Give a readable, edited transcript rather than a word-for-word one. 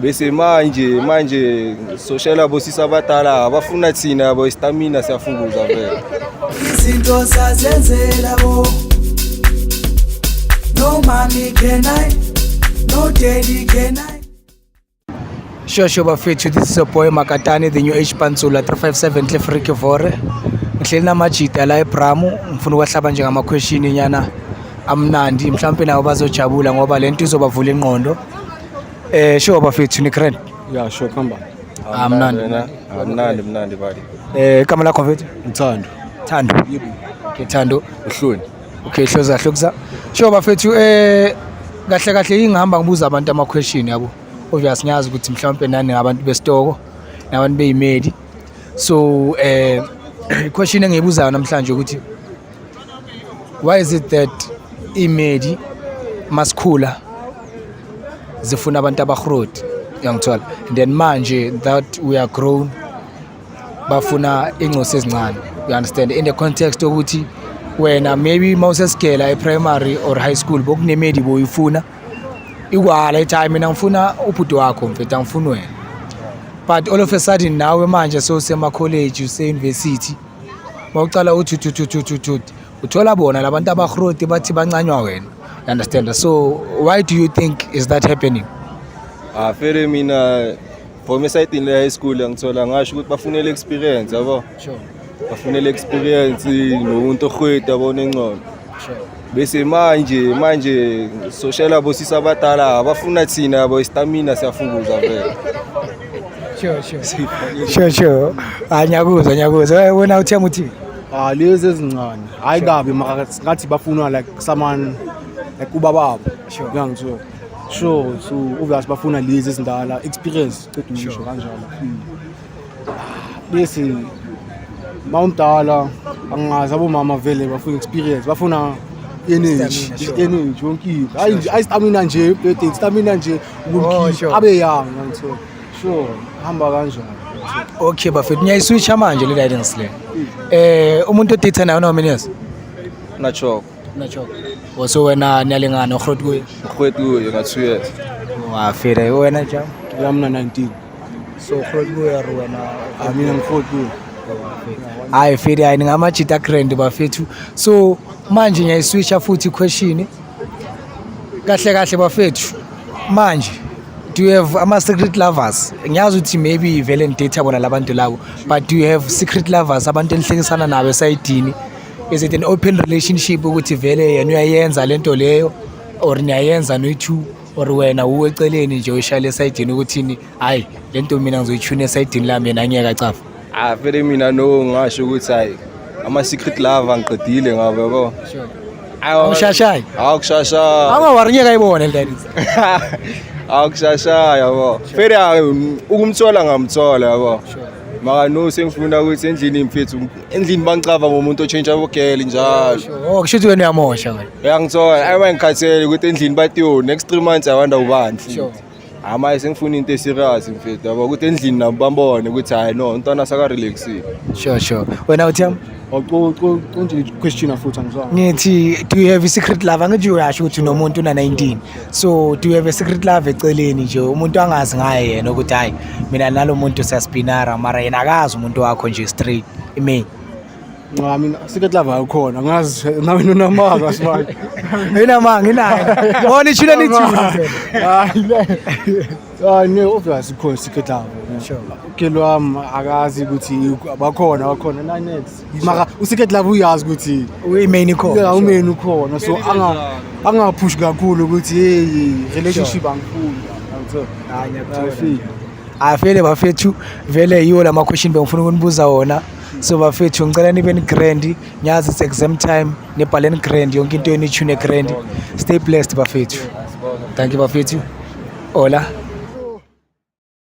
Bese manje soshela bosisa abadala abafuna thina yabo, istamina siyafukuza vele. Izinto sazenzela bo. No mommy can I, no daddy can I. Sure, bafethu, this is your boy Makatani, the new age Pantsula 357 Cliff Ricky Vore. Ngihleli namajita la eBramu, ngifuna ukwahlaba nje ngama question nyana amnandi, mhlawumbe nabo bazojabula ngoba lento izobavula ingqondo. Sure bafethu, ni grand. Yeah, sure, khamba. Ah, mnandi. Wena? Ah, mnandi, mnandi bali. Igama lakho, mfethu? Ngithando. Thando. Okay, Thando. Uhloni. Okay, hloza hlokuza. Sure bafethu, kahle kahle ingihamba ngibuza abantu ama question yabo. Obvious ngiyazi ukuthi mhlawumbe nani ngabantu besitoko nabantu beyimedi. So question engiyibuzayo namhlanje ukuthi why is it that imedi masikhula zifuna abantu abahroti, uyangithola, and then manje that we are grown bafuna ingcosi ezincane, you understand, in the context yokuthi wena maybe mawusesigela e-primary or high school bokunemedi boyifuna ikwala ithi, "Hayi, mina ngifuna ubhuti wakho mfethu, angifuni wena," but all of a sudden nawe manje sewusema-college, use-university, mawucala uthi thut thut thut thut, uthola bona labantu abahroti bathi bancanywa wena, you understand? So why do you think is that happening? Ah, vele mina from esayidini le high school ngithola ngasho ukuthi bafunele experience yabo. Bafunele experience nomuntu orhweti yabo nengcono. Bese manje soshela bosisa abadala abafuna thina yabo, istamina siyafukuza vele. Sure, hayi, ngiyakuzwa, ngiyakuzwa. Wena uthemba uthini? Ah, lezi ezincane. Hayi kabi, mara ngathi bafuna like someone like ubababo. Uyangithola. Sure, so obvious bafuna lezi ezindala, experience, ceda ngisho kanjalo. Bese mawumdala angazi, abomama vele bafuna experience, bafuna energy, Stamina, sure. energy yonke into. Hayi nje, ayi stamina nje, birthday stamina nje ukumkhipha abe young, ngithola. Sure, hamba kanjalo. Okay bafethu, ngiyayiswitcha manje le guidance le. Umuntu odate nayo how many years? Nachoko. Nacho. Oh, so wena niyalingana, uhrot kuye? Urhweti kuye nga 2 years. Wafile wena jam. Ya, mina 19. So uhrot kuye or wena? Ah, mina ngi-40 kuyo. Hayi fede, hayi, ningamajita grand bafethu. So manje ngiyayiswitcha futhi question. Kahle kahle bafethu, manje do you have ama secret lovers? Ngiyazi ukuthi maybe vele ni-date bona labantu labo, but do you have secret lovers, abantu enihlekisana nabo esayidini? Is it an open relationship ukuthi vele yena uyayenza lento leyo or niyayenza noyi-two, or wena uwe eceleni nje uyishayela esayidini ukuthini, hayi, lento mina ngizoyithuna esayidini lami, yena angiyeke acafa? Ah, vele mina no ngasho ukuthi hayi, ama secret lover ngiqedile ngabe yabo. Awushashayi? Awukushasha. Angawari, ngeke ayibone le guidance. Awukushasha yabo. Vele ukumthola ngamthola yabo. Maka no sengifuna ukuthi endlini mfethu, endlini bangicava ngomuntu ochange abogele njalo. Oh, kusho ukuthi wena uyamosha wena. Uyangithola, ayi ngikhathele ukuthi endlini bathi, yo, next 3 months awanda ubani futhi. Amaye sengifuna into eserious mfethu yabo, ukuthi endlini nabo bambone ukuthi hayi no, umntwana saka relaxile. Sure, wena uthiyami? Awuconje question futhi, angizwanga. Ngithi do you have a secret lover? Ngithi uyasho ukuthi unomuntu una-19, so do you have a secret lover eceleni nje, umuntu angazi ngaye yena ukuthi hayi, mina nalo muntu siyaspinara, mara yena akazi umuntu wakho nje straight email? Cha, mina secret lover ayikhona, angazi nawe nonamanga sibani. Inamanga inayo bona ishilo lithule. Hayi le. Hayi ne, obvious ikhona secret lover. Ugelo wami akazi ukuthi bakhona, bakhona na next. Mara usecret lover uyazi ukuthi uyi-main ikhona. Yeah, umeni ukhona, so angaphushi kakhulu ukuthi hey, relationship angifuni. Angithola. Hayi, ngiyakuthola. Ayifiki. Hayi vele bafethu, vele yiwo lama question bengifuna ukunibuza wona. So bafethu, ngicela nibe ni grand, ngiyazi it's exam time, nibhaleni grand, yonke into yenu ithune grand. Stay blessed bafethu. Thank you bafethu. Hola.